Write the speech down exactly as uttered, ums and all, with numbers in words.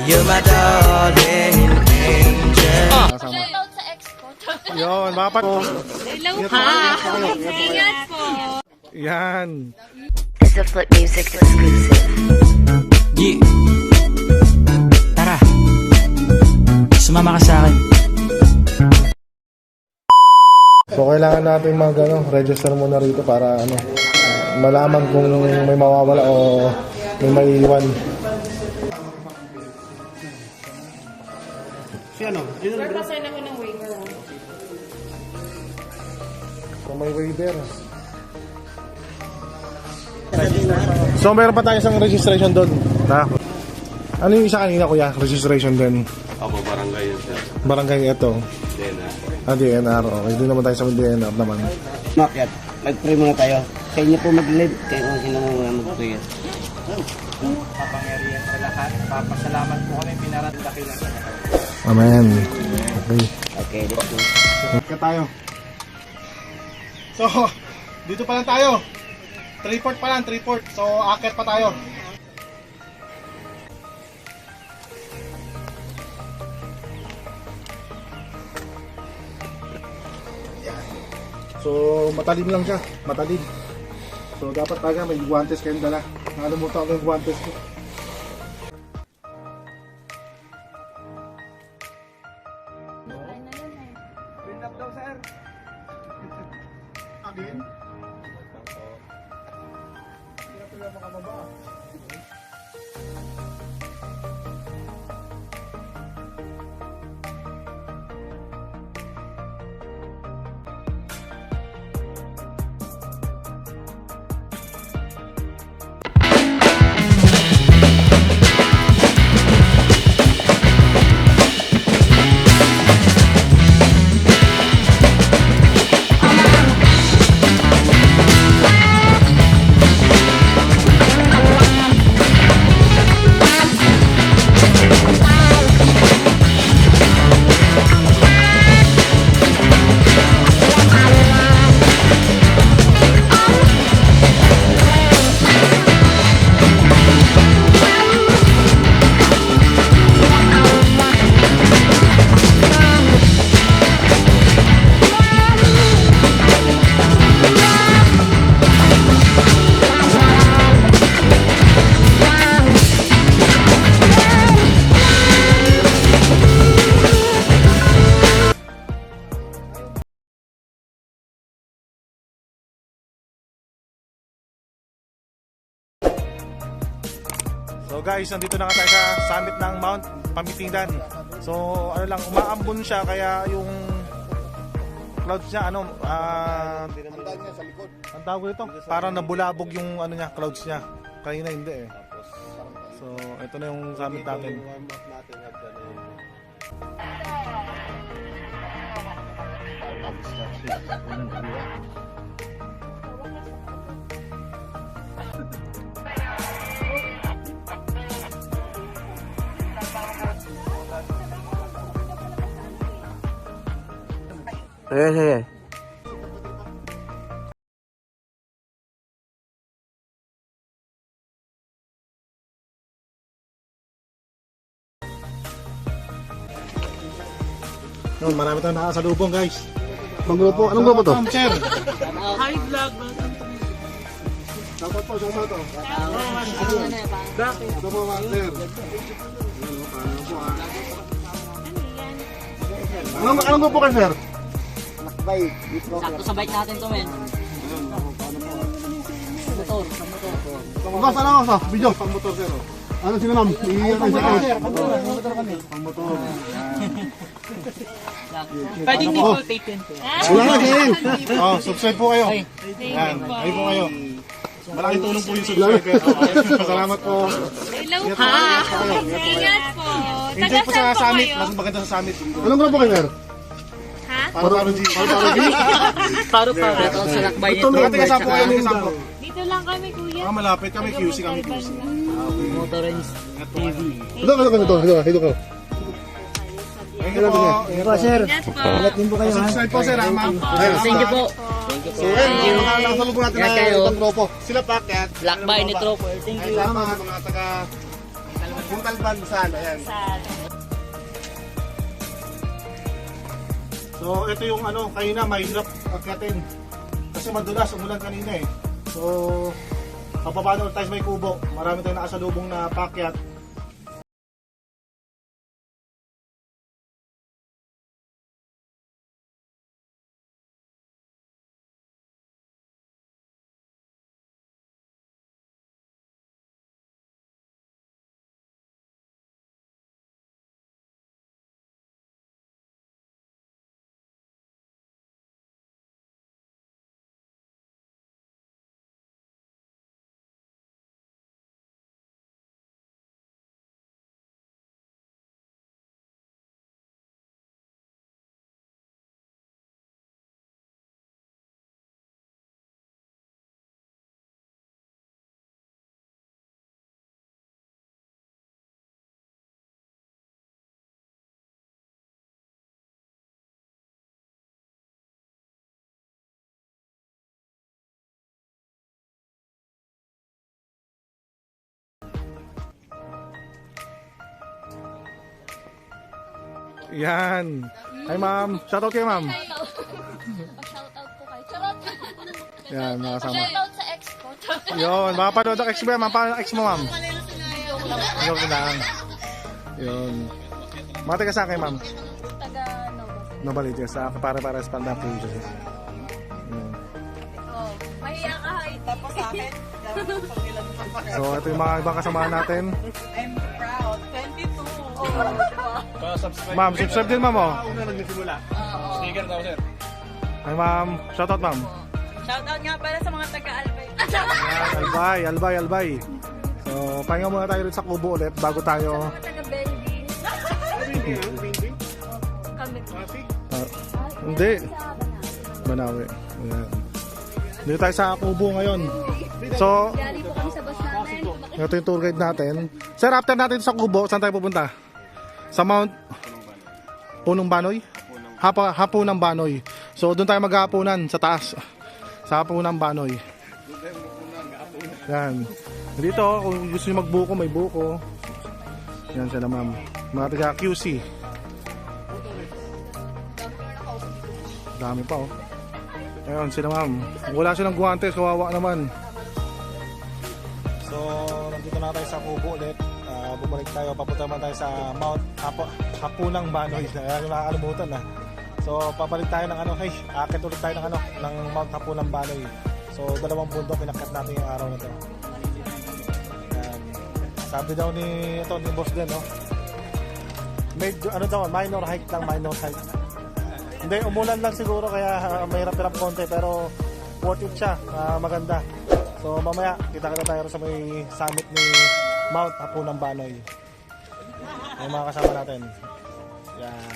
You're my darling angel. Shoutout sa ex ko. Yun, mga pat-, hello po. Ingat po. Yan. It's a Flip Music exclusive. Yeah. Tara. Sumama ka sa akin. So, kailangan natin mag, ano, register muna rito para, ano, malaman kung may mawawala o may maiiwan. Si ano? Sir, pasign ako ng waiver, ah. So, may waiver. So, meron pa tayo isang registration doon. Ha? Ano yung isa kanina, kuya? Registration din. Opo, barangay yun, sir. Barangay ito. D N R. Ah, D N R. Okay, doon naman tayo sa D N R naman. Makiat, mag-pray muna tayo. Sa inyo po mag-lead, kayo kung sino mo mag-pray. Kapangyarihan sa lahat, papasalamat po kami, pinarandaki na. Amen. Okay. Okay, let's go. Ka tayo. So, dito pa lang tayo. Three-fourth pa lang, three-fourth. So, akyat pa tayo. So, matalim lang siya. Matalim. So, dapat talaga may guwantes kayong dala. Nakalimutan ko yung guwantes ko. Green up daw, sir. Again? Hirap na makababa. So guys, nandito na nga tayo sa summit ng Mount Pamitilan. So ano lang, umaambon siya kaya yung clouds niya, ano, ah, ang tawag nito, parang nabulabog yung ano niya, clouds niya. Kanina hindi eh. So ito na yung summit natin. Sige, sige. Yun, marami tayong nakasalubong, guys. Anong grupo? Anong grupo to? Welcome, sir. Hi, vlog. Welcome to me. Shoutout po, shoutout po. Bakit? Ito po, mga sir. Yun, oh, paano po, ah? Anong, anong grupo ka, sir? Lakbay, dito. Sakto sa bike natin to, men. Motor, sa motor. Boss, ano, boss? Video. Pang motor, sir, oh. Ano sila, ma'am? Ay, pang motor, sir. Pang motor, pang motor kami. Pang motor. Pwedeng nipple tape yan, sir. Wala na, sir. Oh, subscribe po kayo. Ay. Yan. Ay po kayo. Malaking tulong po yung subscriber. Salamat po. Hello po. Ingat po kayo. Ingat po. Enjoy po sa summit. Mas maganda sa summit. Anong grupo kayo, sir? Ha? Paro-paro G. Paro-paro G. Paro-paro. Sa lakbay nito. Mga taga saan po kayo? Taga saan po? Dito lang kami, kuya. Ah, malapit kami. Taga Q C kami, Montalban Q C. Lang. Ah, okay. Motorings T V. Ito, ito, ito, ito, ito, ito. Thank you po. Thank you po, sir. Ingat po. Ingat din po kayo, ha? Subscribe po, sir, ha, ma'am? Thank you po. So, ayun, yung mga nakasalubong natin na ibang grupo. Sila paakyat. Lakbay ni Trooper. Thank you. Ay, salamat, mga taga Punta Albanzan, ayan. Sa So, ito yung ano, kanina mahirap akyatin. Kasi madulas, umulan kanina eh. So, pababa na ulit tayo sa may kubo. Marami tayong nakasalubong na paakyat. Yan. Hi, ma'am. Shoutout kayo, ma'am. Shoutout po kayo. Charot. Yan, mga kasama. Shoutout sa ex ko. Yun, mapanood ang ex mo yan. Mapanood ang ex mo, ma'am. Joke lang. Yun. Mga taga saan kayo, ma'am? Taga Nova. Novaliches. Ah, pare-pares pala po yun. Yun. Oh, mahiya ka, Heidi. Tapos sa akin, So, ito yung mga ibang kasama natin. I'm proud. Twenty-two. Oh, diba? Ma'am, subscribe din, ma'am, oh. Una nagsimula. Oo. Sticker daw, sir. Hi, ma'am. Shoutout, ma'am. Shoutout nga pala sa mga taga-Albay. Albay, Albay, Albay. So, pahinga muna tayo rin sa kubo ulit bago tayo Sa mga taga-Bendy. Kami. Ah, hindi. Banawe. Ayan. Dito tayo sa kubo ngayon. So, Yari po kami sa bus namin. Ito yung tour guide natin. Sir, after natin sa kubo, saan tayo pupunta? Sa Mount Punong Banoy? Hapa, Hapunang Banoy. So, doon tayo maghahapunan sa taas. Sa Hapunang Banoy. Yan. Dito, kung gusto nyo magbuko, may buko. Yan sila, ma'am. Mga taga Q C. Dami pa, oh. Ayun, sila, ma'am. Wala silang guwantes, kawawa naman. So, nandito na tayo sa kubo ulit. Ah, bumalik tayo, papunta naman tayo sa Mount Hapo, Hapunang Banoy. Kaya nakakalimutan na. So, pabalik tayo ng ano, hey, akit ulit tayo ng ano, ng Mount Hapunang Banoy. So, dalawang bundok pinakyat natin yung araw na to. Yan. Sabi daw ni, ito, ni Boss Den, no? Medyo, ano daw, minor hike lang, minor hike. Hindi, umulan lang siguro, kaya ah, mahirap-hirap konti, pero worth it siya. Ah, maganda. So, mamaya, kita-kita tayo sa may summit ni Mount Hapunang Banoy. Yung mga kasama natin. Yan.